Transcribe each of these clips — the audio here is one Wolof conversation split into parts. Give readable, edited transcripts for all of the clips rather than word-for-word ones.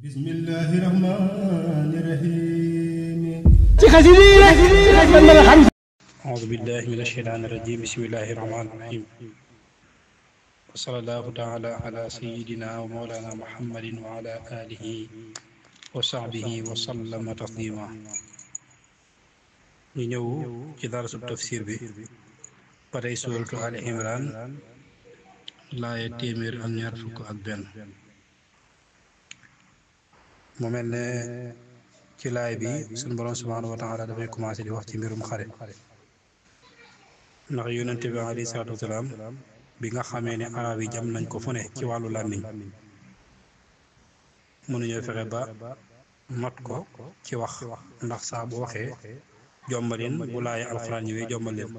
bismillahi rahmani rahim ci xasida yi rek lañ mën a xam. audu billahi min asheytaani rajim bismillahi rahmani rahim wa sallallahu taala ala sayidina wa mawlana muhammadin wa ala alihi wa sahbihi wa sallama taslima. ñu ñëw ci darasub tafsir bi ba tey suuratu Ali Imran laaye téeméer ak ñaar fukk ak benn. mu mel ne ci laay bi suñu borom subhaanahu wa taala dafay commencé di wax ci mbirum xare ndax yonente bi alayhi salaatu wasalaam bi nga xamee ne arab yi jam nañ ko fu ne ci wàllu làmmiñ mënuñoo fexe ba not ko ci wax ndax saa bu waxee jombalin bu laaye alxuraan ñëwee jombal leen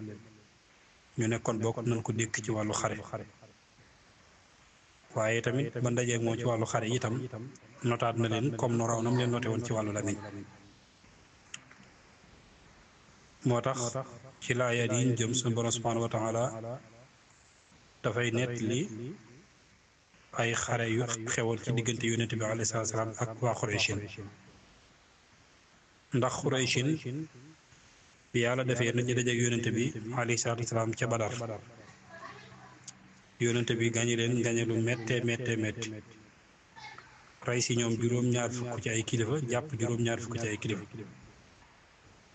ñu nekkoon bokk nañ ko dékk ci wàllu xare waaye tamit ba ndajeeg moom ci wàllu xare itam notaat na leen comme no raw nam leen noté woon ci wàllu làmmiñ moo tax ci laayaat yi ñu jëm suñu borom subhaanahu wa taala dafay nett li ay xare yu xewoon ci diggante yonent bi alayhi salaatu salaam ak waa Xurayshin ndax Xurayshin bi yàlla defee nañu dajeeg yonent bi alayhi salaatu salaam ca Badar yonent bi gañe leen gañe lu méttee métti rey si ñoom juróom-ñaar fukk ci ay kilifa jàpp juróom-ñaar fukk ci ay kilifa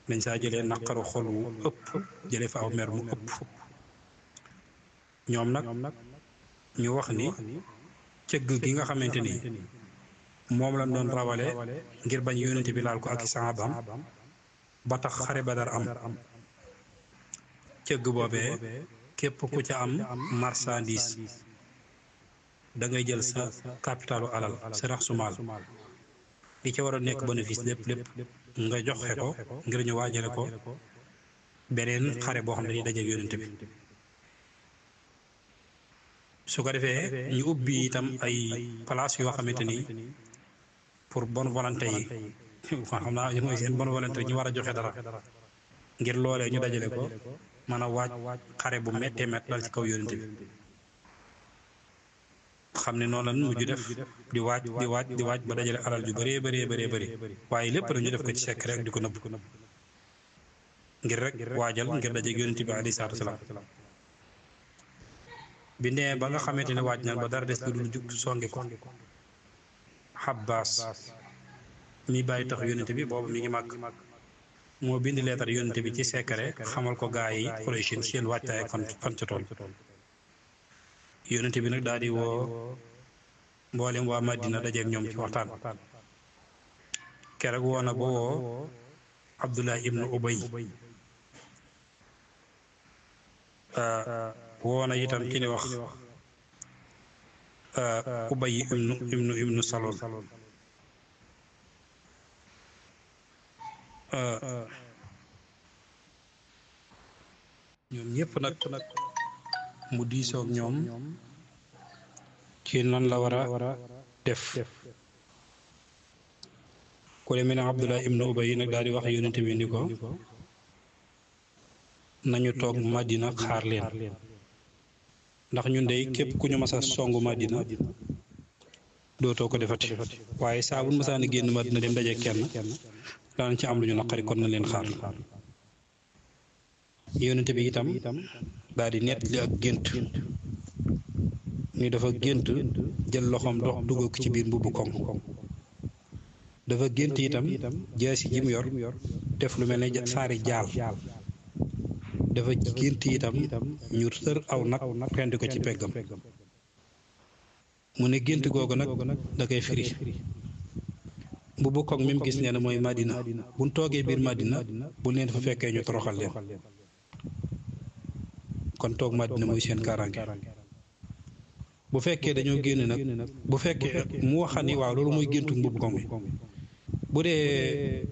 dañ saa jëlee naqaru xol wu ëpp jëlee fa aw mer mu ëpp ñoom nag ñu wax ni cëgg gi nga xamante ni moom lañ doon rawale ngir bañ yonent bi laal ko ak saxaabaam ba tax xare Badar am cëgg boobee képp ku ca am marchandise da ngay jël sa capitalu alal sa rax su maal li ca war a nekk bénéfice lépp nga joxe ko ngir ñu waajale ko beneen xare boo xam ne dañuy dajeeg yonent bi su ko defee ñu ubbi itam ay place yoo xamante ni pour bonne volonté yi xam naa mooy seen bonne volonté ñu war a joxe dara ngir loolee ñu dajale ko mën a waaj xare bu méttee mett dal ci kaw yonent bi xam ne noonu lan mujj def di waaj ba dajale alal ju bëree waaye lépp na ñu def ko ci sekk rek di ko nëbb ngir rek waajal ngir dajeeg yonent bi alayhi salaatu wasalaam bi nee ba nga xamante ne waaj na ba dara des lu dul jug songi ko Xabbaas mi bàyyi tax yonent bi boobu mi ngi màgg moo bind leetar yonent bi ci secret xamal ko gaa yi Qurayshin seen waajtaay ak fan ca tool yonent bi nag daal di woo mboolem waa Madina dajeeg ñoom ci waxtaan keroog woo na ba woo Abdullah ibnu Ubay woo na itam ki ne wax Ubay ibnu Salul ñoom ñëpp nag mu diisoog ñoom ci nan la war a def ku demee ne Abdullah ibnu Ubay nag daal di wax yonent bi ni ko nañu toog Madina xaar leen ndax ñun dey képp ku ñu mas a songu Madina dootoo ko defati waaye saa bu masaan génn Madina dem daje kenn daan ci am lu ñu naqari kon na leen xaar yonent bi itam daal di nett li ak gént ni dafa gént jël loxoom dox dugg ko ci biir mbubbu koŋ dafa gént itam jaasi ji mu yor def lu mel ne saari jaal dafa gént itam ñu tër aw nag rendi ko ci peggam mu ne gént googu nag da koy firi mbubbu koŋ mi mu gis nee na mooy Madina buñ toogee biir Madina bu leen fa fekkee ñu toroxal leen kon toog Madina muy seen kaaraange bu fekkee dañoo génn nag bu fekkee mu waxan ni waaw loolu mooy géntu mbubb koŋ bi bu dee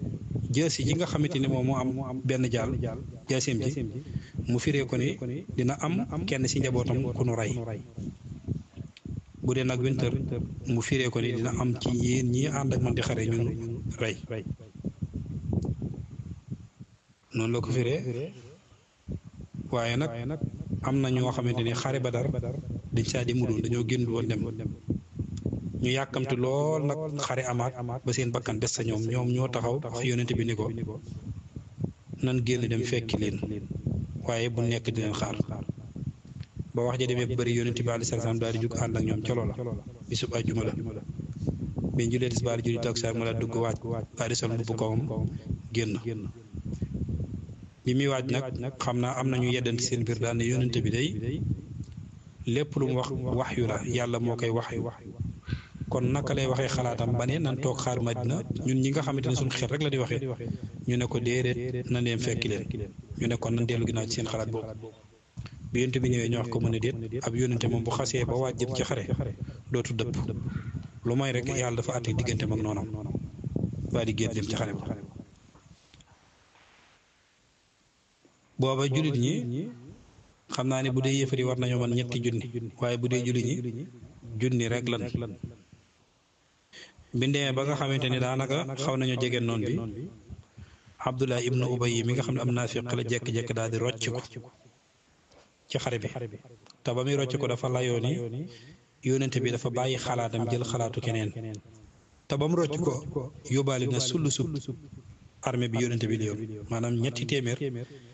jësi ji nga xamante ni moom moo am benn jaal jësim ji mu firee ko ni dina am kenn ci njabootam ku nu rey bu dee nag winter mu firee ko ni dina am ci yéen ñi ànd ak man di xare ñun rey noonu la ko firee waaye nag am na ñoo xamante ni xare Badar dañ saa di mudoon dañoo génn woon dem ñu yàkkamti lool nag xare amaat ba seen bakkan des sa ñoom ñoo taxaw wax yonent bi ni ko nan génn dem fekki leen waaye bu nekk di leen xaar ba wax ja demee bu bëri yonent bi alayhi salaam daal di jug ànd ak ñoom ca loola bisub àjjuma la bi ñu julee tisbaar julli takkusaan mu la dugg waaj daal di sol mbubb kawam génn bi muy waaj nag xam naa am nañu yeddanti seen biir daal ne yonent bi day lépp lu mu wax waxyu la yàlla moo koy waxyu kon naka lay waxee xalaatam ba ne nan toog xaar Madina ñun ñi nga xamante ne suñu xel rek la di waxee ñu ne ko déedéet nan dem fekki leen ñu ne kon nan dellu ginnaaw ci seen xalaat boobu bi yonent bi ñëwee ñu wax ko mën a déet ab yonente moom bu xasee ba waaj jëm ci xare dootu dëpp lu may rek yàlla dafa àtte diggante mag noonam waa di génn dem ci xare ba booba jullit ñi xam naa ne bu dee yëfari war nañoo mën ñetti junni waaye bu dee jullit ñi junni rek lan bindee ba nga xamante ni daanaka xaw nañu jege noon bi Abdullah ibnu Ubay yi mi nga xam ne am naafiq la jekk-jekk daal di rocc ko ci xare bi te ba muy rocc ko dafa layoo ni yónnente bi dafa bàyyi xalaatam jël xalaatu keneen te ba mu rocc ko yóbbaale na sullu sub armée bi yónnente bi liyoon maanaam ñetti téeméer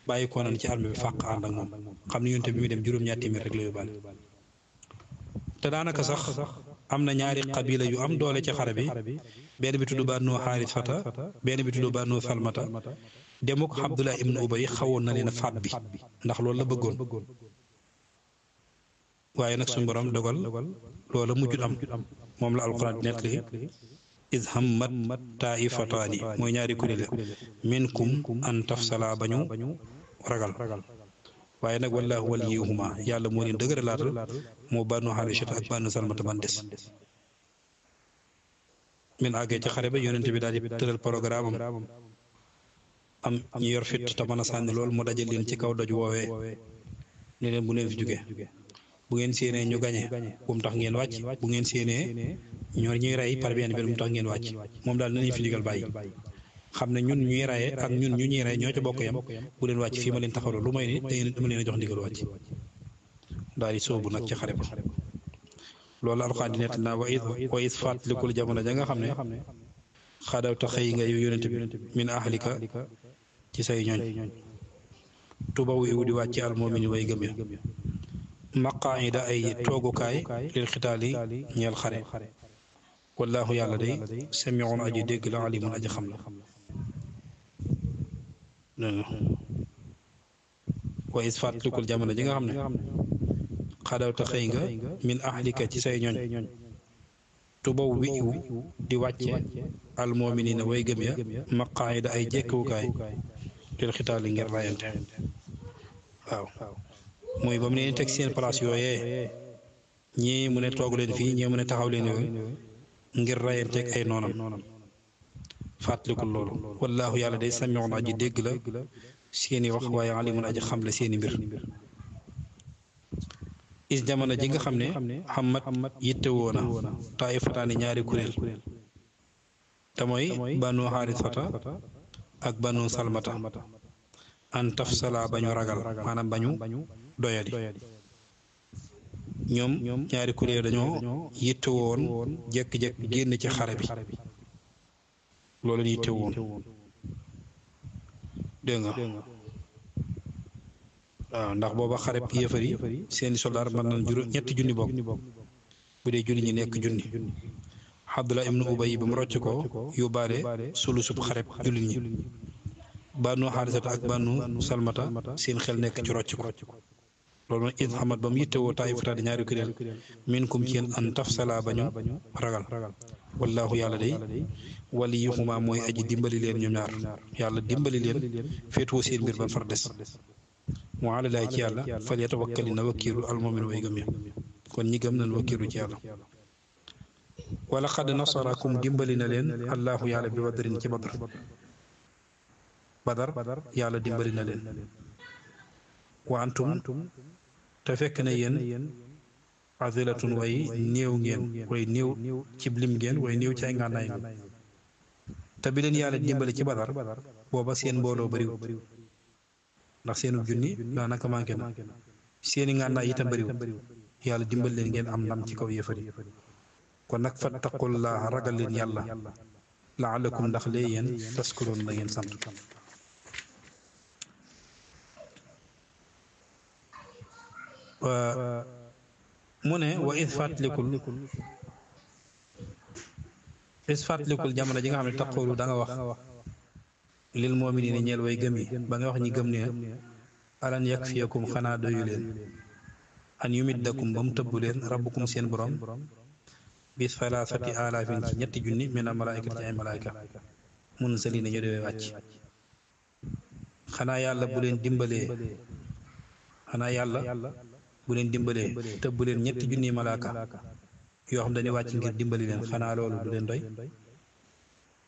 bàyyi ko nañ ci armée bi fàq ànd ak moom xam ne yónnente bi muy dem juróom-ñaar téeméer rek la yóbbaale te daanaka sax am na ñaari qabila yu am doole ci xare bi benn bi tudd Banu Xaarisata benn bi tudd Banu Salmata demuk Abdullah ibnu Ubay xawoon na leen a faat bi ndax loolu la bëggoon waaye nag suñu borom dogal loola mujjul am moom la alquran di nettali iz hammat taifataani mooy ñaari kuréel minkum an tafsala bañu ragal waaye nag wallaahu waliyuhuma yàlla moo leen dëgëralaatal moo Banu Xaarisata ak Banu Salmata ban des min àggee ci xare ba yonent bi daal di tëral programme am ñu yor fit te mën a sànni lool mu dajal leen ci kaw doj woowee ne leen bu leen fi jóge bu ngeen séenee ñu gañe bu mu tax ngeen wàcc bu ngeen séenee ñoo ñuy rey par benn benn bu mu tax ngeen wàcc moom daal nañu fi digal bàyyi xam ne ñun ñuy reyee ak ñun ñu ñuy rey ñoo ca bokk yam bu leen wàcc fii ma leen taxawloo lu may ni dama leen a jox ndigal wàcc daal di sóobu nag ci xare ba loolu alxuraan di nett naa wa is fàttalikul jamono ja nga xam ne xadaw ta xëy nga yow yonent bi min ahlika ci say ñooñ tubaw iwu di wàcc al mu'minin way gëm ya maqaida ay toogukaay lil xitaali ñeel xare wallaahu yàlla day samiun aji dégg la alimun aji xam la wa is fàttalikul jamono ji nga xam ne xadaw ta xëy nga min ahlika ci say ñooñ tubaw wi iwu di wàcce al mu'minina way gëm ya maqaida ay jekkawukaay lil xitaali ngir rayante waaw mooy ba mu ne teg seen place yooyee ñii mu ne toog leen fii ñii mu ne taxaw leen yooyu ngir rayanteeg ay noonam fàttalikul loolu wallaahu yàlla day samiun aji dégg la seeni wax waaye alimun aji xam la seeni mbir is jamono ji nga xam ne xammat yitte woona taifataani ñaari kuréel te mooy Banu Xaarisata ak Banu Salmata an tafsala bañu ragal maanaam bañu doyadi ñoom ñaari kuréel dañoo yitte woon jekk-jekk génn ci xare bi loolu ñu yitte woon dégg nga waaw ndax booba xare bi yëfar yi seeni soldaar mën nañ ñetti junni bokk bu dee julli ñi nekk junni Abdullah ibnu Ubay ba mu rocc ko yóbbaale sulu sub xare julli ñi Banu Xaarisata ak Banu Salmata seen xel nekk ci rocc ko loolu mooy it xamat ba mu yittewoo taifataani ñaari kuréel minkum ci yéen an tafsala bañu ragal wallaahu yàlla day waliyuhuma mooy aji dimbali leen ñoom ñaar yàlla dimbali leen féetwoo seen mbir ban far des mu alalaay ci yàlla fal yatawakkali na wakkiilu almu'min way gëm ya kon ñi gëm nañ wakkiilu ci yàlla wala xad nasarakum dimbali na leen allahu yàlla bi badrin ci badar yàlla dimbali na leen wa antum te fekk na yéen azilatun way néew ngeen way néew ci lim ngeen way néew ci ay ngànnaay ngeen te bi leen yàlla dimbali ci badar booba seen mbooloo bariwut ndax seenu junni daanaka manqué na seeni ngànnaay itam bariwut yàlla dimbali leen ngeen am ndam ci kaw yéefar yi kon nag fattaqullaha ragal leen yàlla laalakum ndax lee yéen taskuroon na ngeen sant mu ne wa is fàttalikul jamono ji nga xam ne taqulu da nga wax lil mu'minina ñeel way gëm yi ba nga wax ñi gëm ne alan yakfiyakum xanaa doyu leen an yumiddakum ba mu tëbb leen rabbukum seen borom bis salaasati alaafin ci ñetti junni mina malaayikati ci ay malaayika munzaliina ñu dewee wàcc xanaa yàlla bu leen dimbalee tëbb leen ñetti junni malaaka yoo xam dañuy wàcc ngir dimbali leen xanaa loolu du leen doy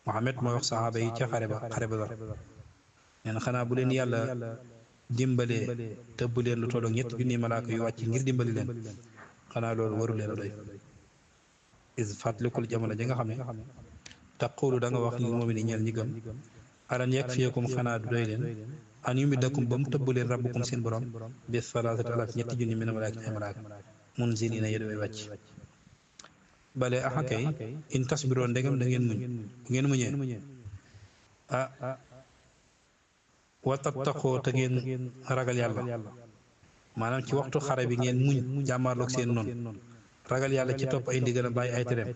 Muhammad mooy wax saxaaba yi ca xare ba nee na xanaa bu leen yàlla dimbalee tëbb leen lu tollook ñetti junni malaaka yu wàcc ngir dimbali leen xanaa loolu waru leen a doy is fàttalikul jamono ji nga xam ne taqulu da nga wax lil mu'mini ñeel ñi gëm alan yakfiyakum xanaa du doy leen an yumiddakum ba mu tëbb leen rabbukum seen borom bis salaasati alaaf ñetti junni mina malaaka ay malaaka munziliina yéen way wàcc bale axakay in tasbiroo ndegam da ngeen muñ bu ngeen muñee wa tattaqoo te ngeen ragal yàlla maanaam ci waxtu xare bi ngeen muñ jàmmaarloog seen noonu ragal yàlla ci topp ay ndigalam bàyyi ay tereem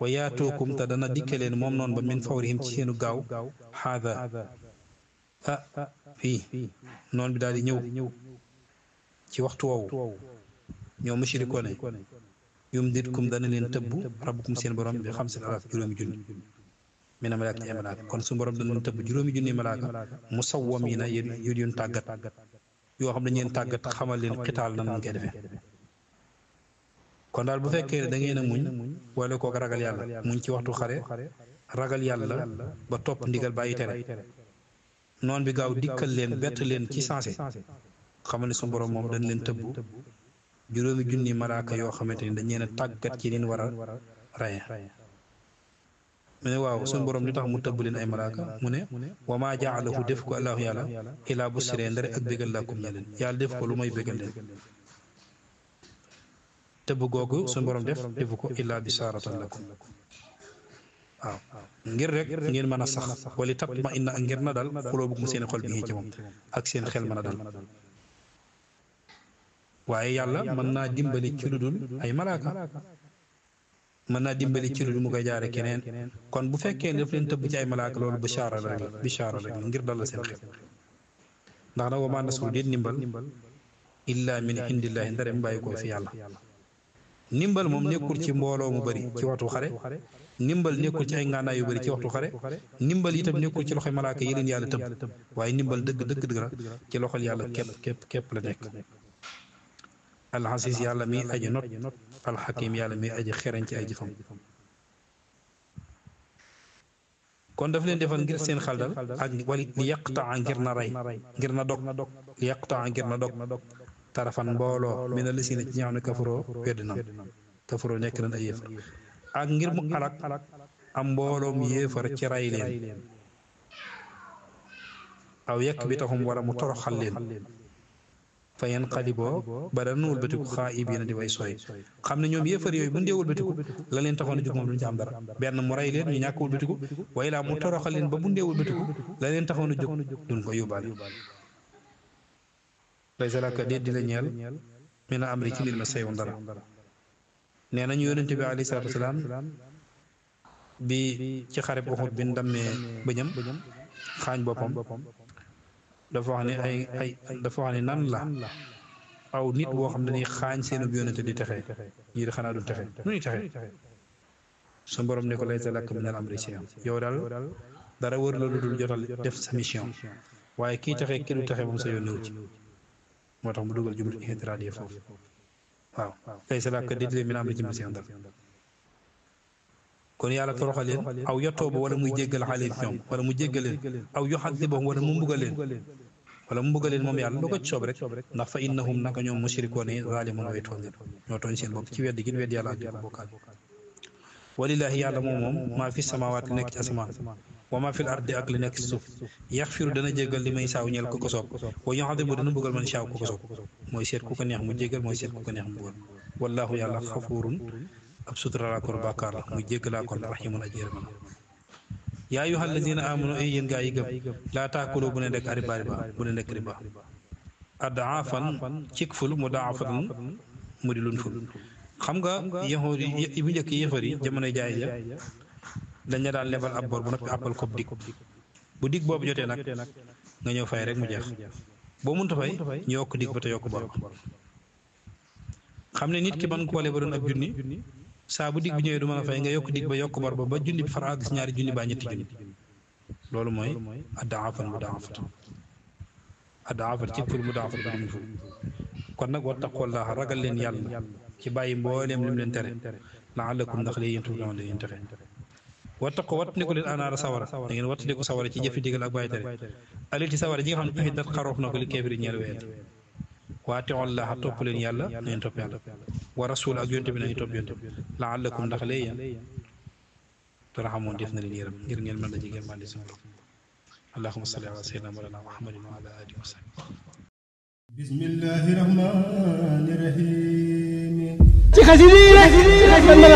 wa yaatuukum te dana dikke leen moom noonu ba min fawrihim ci seenu gaaw xaada fii noonu bi daal di ñëw ci waxtu woowu ñoo mushrikoone yumditkum dana leen tëbb rabbukum seen borom bi 5000 juróomi junni mina malaaka ci ay malaaka kon su borom dana leen tëbb juróomi junni malaaka musawwamiina yun tàggat yoo xam ne ñeen tàggat xamal leen xitaal nan ñu koy defee kon daal bu fekkee ne da ngeen a muñ wala kook ragal yàlla muñ ci waxtu xare ragal yàlla ba topp ndigal bàyyi tere noon bi gaaw dikkal leen bett leen ci sensé xamal ne su borom moom dañ leen tëbb juróomi junni malaaka yoo xamante ni dañ leen a tàggat ci leen war a raye mu ne waaw suñu borom li tax mu tëbb leen ay malaaka mu ne wa maa jaalahu def ko allahu yàlla ilaa busree ndare ak bégal laakum ñe leen yàlla def ko lu may bégal leen tëbb googu suñu borom defu ko illaa bishaaratan lakum waaw ngir rek ngeen mën a sax wali tatma inna ak ngir na dal xuloobukum seen xol bi ci moom ak seen xel mën a dal waaye yàlla mën naa dimbali ci lu dul ay malaaka mën naa dimbali ci lu dul mu koy jaare keneen kon bu fekkee ne daf leen tëbb ci ay malaaka loolu bishaara rek ngir dal la seen xel ndax nag wa maa nasru déet ndimbal illa min indillahi ndare mu bàyyi koo fi yàlla ndimbal moom nekkul ci mbooloo mu bari ci waxtu xare ndimbal nekkul ci ay ngànnaay yu bari ci waxtu xare ndimbal itam nekkul ci loxoy malaaka yi leen yàlla tëbb waaye ndimbal dëgg la ci loxol yàlla képp la nekk alxasis yàlla mi aji not alxakim yàlla mi aji xereñ ci ay jëfam kon daf leen defal ngir seen xaldal ak wali li yaqtaa ngir na rey ngir na dog li yaqtaa ngir na dog tarafan mbooloo mi na lisi na ci ñaaw ne kafaroo wedd na kafaroo nekk nañ ay yéefar ak ngir mu alak am mbooloom yéefar ci rey leen aw yekk bi taxum wala mu toroxal leen fa yen xaliboo ba dana wëlbatiku xaa'ibiina di way sooy xam ne ñoom yéefar yooyu bu ndee wëlbatiku la leen taxoon a jóg moom duñu ci am dara benn mu rey leen ñu ñàkk wëlbatiku way laa mu toroxal leen ba bu ndee wëlbatiku la leen taxoon a jóg duñ ko yóbbaale laysa laka déet di la ñeel mina amri ci mbir ma saywun dara nee nañu yonente bi alayhi salaatu wasalaam bi ci xare bu Uhud bi ndammee bëñam xaañ boppam dafa wax ne nan la aw nit boo xam ne dañuy xaañ seenub yonente di texe ñii di xanaa du texe nu ñuy texe su borom ne ko laysa laka minal amri shay'un yow daal dara wër la lu dul jotal def sa mission waaye kii texe ki du texe moom sa yoon newu ci moo tax mu dugal jumla ixtiraadiya foofu waaw laysa laka déet leen minal amri shay'un dara kon yàlla toroxal leen aw yotooba wala muy jéggal xale ñoom wala mu jéggal leen aw yuxadibahum wala mu mbugal leen moom yàlla lu ko ci soob rek ndax fa innahum naka ñoom mushrikoon yi zaalimuun way tooñ ñoo tooñ seen bopp ci weddi gi weddi yàlla ak di ko bokkaal walillaahi yàlla moom maa fi samaawaat li nekk ci asamaan wa maa fil ardi ak li nekk ci suuf yaxfiru dana jéggal li may saaw ñeel ku ko soob wa yuxadibu dana mbugal man saaw ku ko soob mooy seet ku ko neex mu jéggal mooy seet ku ko neex mu mbugal wallaahu yàlla xafuurun ab suturalaakoon bàkkaar la muy jéggalaakoon rahimun aji yërëm la yaa ayyuhal lazina amanu ay yéen gaa yi gëm laa taakulu bu ne nekk riba bu ne nekk riba adaafan cik ful mu daafatan mu di lun ful xam nga yahuud yi bu njëkk yëfar yi jamono jaay ja dañ la daan lebal ab bor bu noppi àppal ko dig bu dig boobu jotee nag nga ñëw fay rek mu jeex boo mënta fay ñu yokk dig ba te yokk bor xam ne nit ki man koo lebaloon ab junni saa bu dig bi ñëwee du mën a fay nga yokk dig ba yokk bor ba junni bi far àgg si ñaari junni baa ñetti junni loolu mooy adaafan mu daafatan adaafan ci ful mu daafat bi duñ ful kon nag wattaqullaah ragal leen yàlla ci bàyyi mbooleem lim leen tere la'allakum ndax léegi yéen tuflihun leen texe wattaqu wattandiku leen anaara sawara da ngeen wattandiku sawara ci jëfi digal ak bàyyi tere aliti sawara ji nga xam ne uxiddat xaroof na ko li kaafiriin ñeel weet wa atiiullaaha topp leen yàlla na ngeen topp yàlla wa rasuul ak yonte bi na ngeen topp yonte bi la'allakum ndax léegi yéen turhamuun def na leen yërëm ngir ngeen mën a jigéen mandi si borom allahumma salli ala sayyidina mawlana muhammadin wa ala alihi wa sahbihi bismillahi rahmani rahim ci xasida yi